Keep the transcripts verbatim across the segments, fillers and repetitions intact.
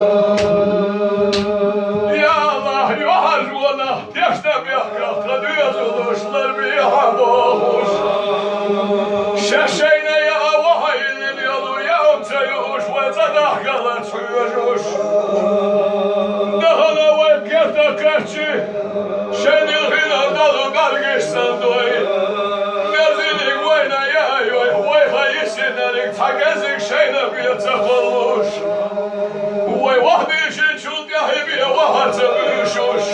Я Аллах, юхьаш вана, дешта бехках, тха доьзалаш ларбе хьабохуш. Ше шайна яа ваха йиллина йолу, яам ца юуш, вай цӀа дахкалац хьоьжуш. Дахана вай герта кхаччи, шайн дилхина долу гаргаш сандой. Мерзиниг вайна яайой, вай ха йисинариг цхьа гезиг шайна бен ца кхоллуш. Вай вахдийшинчул тӀаьхье бен ваха ца буьйшуш,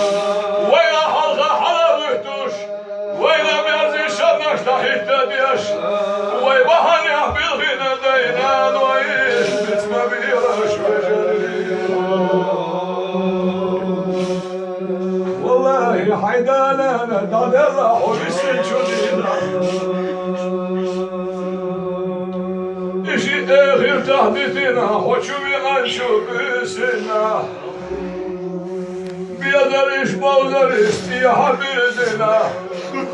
вайна хьалха хьала вуьттуш, вайна мерза шарнаш дӀахӀиттадеш, вай бахьанехь билгӀина дай-наной, мицма бийраш вежарий. Валлахи, хьайн да-нана дӀаделла хьо висинчу дийнахь. И шиъ эхиртахь дитина хьо чу веанчу буьйсиннахь. Безариш, бовзариш тӀехьа бирзина,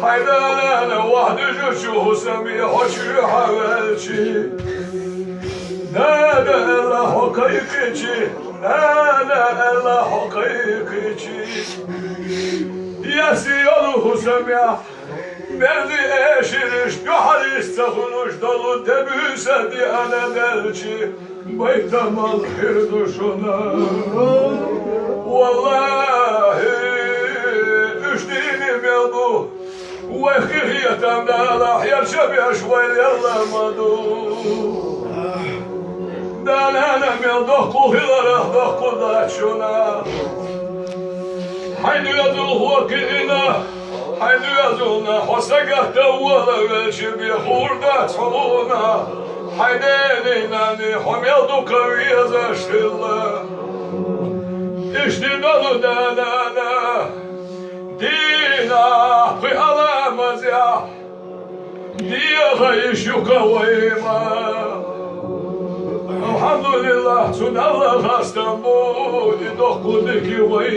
хьайн да-нана вахдуьжучу хӀусаме хьо чуьра хьаваьлчи. Дада аьлла хьо кхайкхичи, нана аьлла хьо кхайкхичи. Яси йолу хӀусамехь, мерза эшариш дуьхьалц ца хуьлуш долу де буьйса деана даьлчи, байтамал хир ду шуна. Валлахи, уьш дийне мел бу. Вай хи хетам далахь, ярча беш вай лелла ма ду. Да-нана мел доккху хиларах доккху дац шуна. Хьайн доьзалхо кхиъна, хьайн доьзална хьо сагатта волавелчи бен хуур дац хьуна. Хьайн дений, нанний хьо мел дукха везаш хилла. Иштта долу да-нана. Дийнахь пхи аламазехь деха йиш ю кха вай ма. Алхьамдулиллах, цу Далла хастам бу, и доккху дика вай.